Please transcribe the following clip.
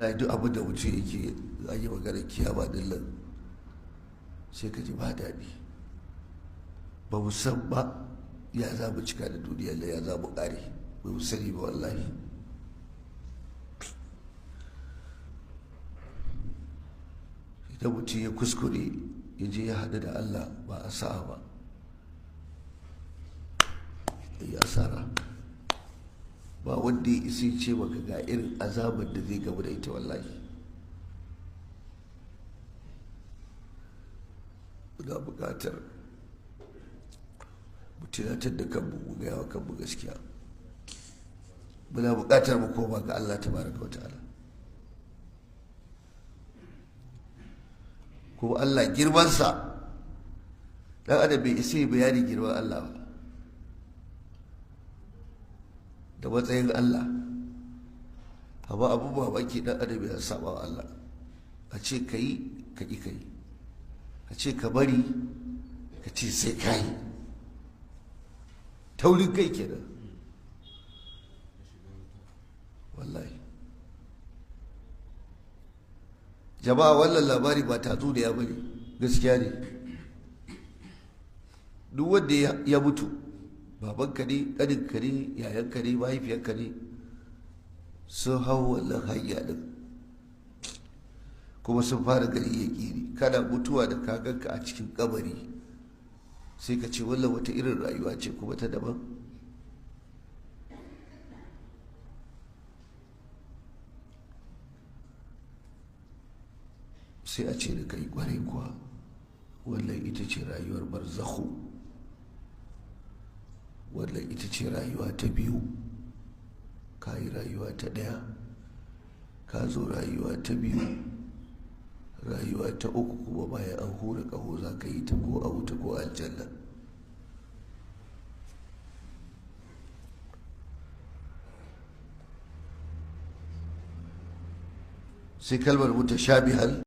Wallahi duk abin da mutum yake an yi maganar kiyama din nan sai ka ji ba daɗi. Ba mu san ba ya za mu cika da duniyar nan, ya za mu ƙare, ba mu sani ba wallahi. Idan mutum ya kuskure ya je ya haɗu da Allah ba a sa'a ba, ya asara. Ba wanda ya isa ya ce maka ga irin azabar da zai gamu da ita wallahi. Muna buƙatar mu tunatar da kanmu, mu gaya wa kanmu gaskiya. Muna buƙatar mu koma ga Allah tabaraka wa ta'ala. Kuma Allah girmansa, ɗan adam bai isa ya bayani girman Allah ba da matsayin Allah. Amma abun mamaki, ɗan adam ya saba wa Allah. A ce ka yi, ka ƙi ka yi. A ce ka bari, ka ce sai ka yi. Taurin kai kenan wallahi. Jama'a, wannan labari ba tatsuniya ba ne, gaskiya ne. Duk wanda ya mutu, babanka ne, ƙaninka ne, yayanka ne, mahaifiyarka ne, sun hau wannan hanya ɗin kuma sun fara gari ya ƙiri. Kana mutuwa da kaganka a cikin kabari, sai ka ce wannan wata irin rayuwa ce kuma ta daban. Sai a ce da kai kwarai kuwa, wannan ita ce rayuwar barzakhu, wannan ita ce rayuwa ta biyu. Ka yi rayuwa ta ɗaya, ka zo rayuwa ta biyu, rayuwa ta uku kuma bayan an hura ƙaho za ka yi ta, ko a wuta ko aljanna. Sai kalmar mutashabihan.